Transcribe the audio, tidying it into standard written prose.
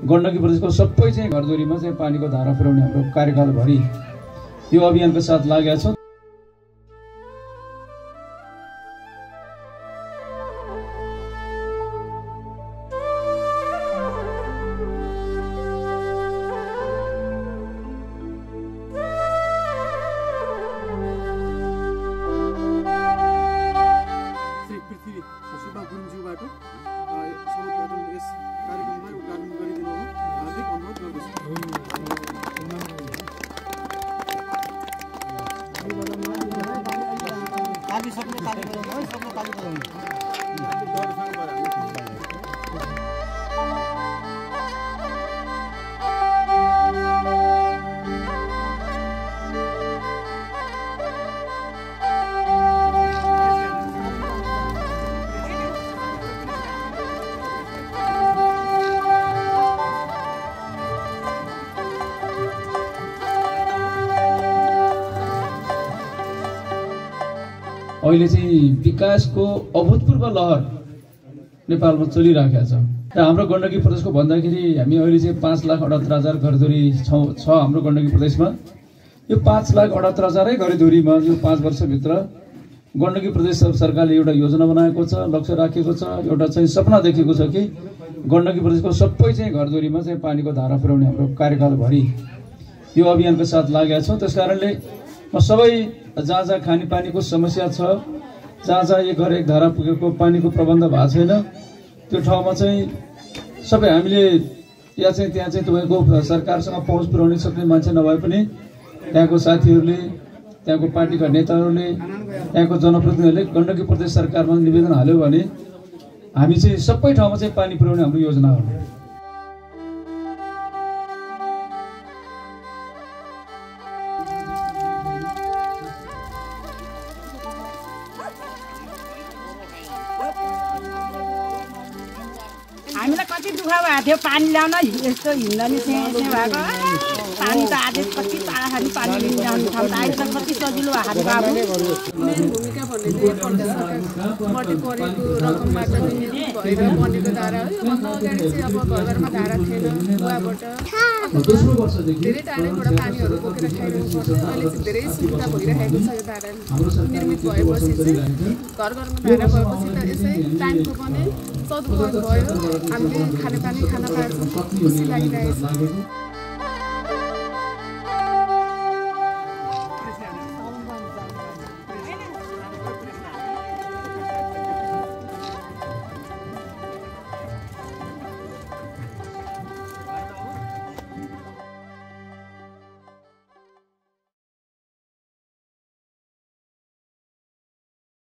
गण्डकी प्रदेशको सबै चाहिँ घरधुरीमा चाहिँ पानीको धारा पुर्याउने हाम्रो कार्यकालभरि यो अभियानको साथ लागेका छौँ। अहिले चाहिँ विकासको अभूतपूर्व लहर नेपालमा चलिरहेको छ र हाम्रो गण्डकी प्रदेशको भन्दाखेरि हामी अहिले चाहिँ 5,78,000 घरधुरी छ हाम्रो गण्डकी प्रदेशमा। यो 5,78,000 घरधुरीमा यो 5 वर्षभित्र गण्डकी प्रदेश सरकारले एउटा योजना बनाएको छ, लक्ष्य राखेको छ, एउटा चाहिँ सपना देखेको छ कि गण्डकी प्रदेशको सबै चाहिँ घरधुरीमा चाहिँ पानीको धारा पुर्याउने हाम्रो कार्यकालभरि यो अभियानको साथ लागेका छौँ। त्यसकारणले म सबै जहाँ जहाँ खानेपानीको समस्या छ, जहाँ जहाँ एक घर एक धारा पुगेको पानीको प्रबन्ध भएको छैन, त्यो ठाउँमा चाहिँ सबै हामीले या चाहिँ त्यहाँ चाहिँ तपाईँको सरकारसँग पहुँच पुर्याउन सक्ने मान्छे नभए पनि त्यहाँको साथीहरूले, त्यहाँको पार्टीका नेताहरूले, त्यहाँको जनप्रतिनिधिहरूले गण्डकी प्रदेश सरकारमा निवेदन हाल्यो भने हामी चाहिँ सबै ठाउँमा चाहिँ पानी पुर्याउने हाम्रो योजना हो। हामीलाई कति दुःख भएको थियो पानी ल्याउन, यस्तो हिँड्दा नि भएको पानी त आज कति पानी ल्याउनु ठाउँ त अहिले त कति सजिलो भएको बाबु। मेरो भूमिका भन्ने चाहिँ पण्डित सरकारबाट गरेको रकमबाट निर्मित भएर बनेको धारा हो। योभन्दा अगाडि चाहिँ अब घर घरमा धारा थिएन, कुवाबाट धेरै टाढैबाट पानीहरू बोकेर खाइरहेको पर्थ्यो। अहिले चाहिँ धेरै सुविधा भइरहेको छ यो धारा निर्मित भएपछि चाहिँ घर घरमा धारा भएपछि त यसै टाइमको पनि सदुपयोग भयो। हामीले खानेपानी खान पाएछौँ, खुसी लागिरहेको छ।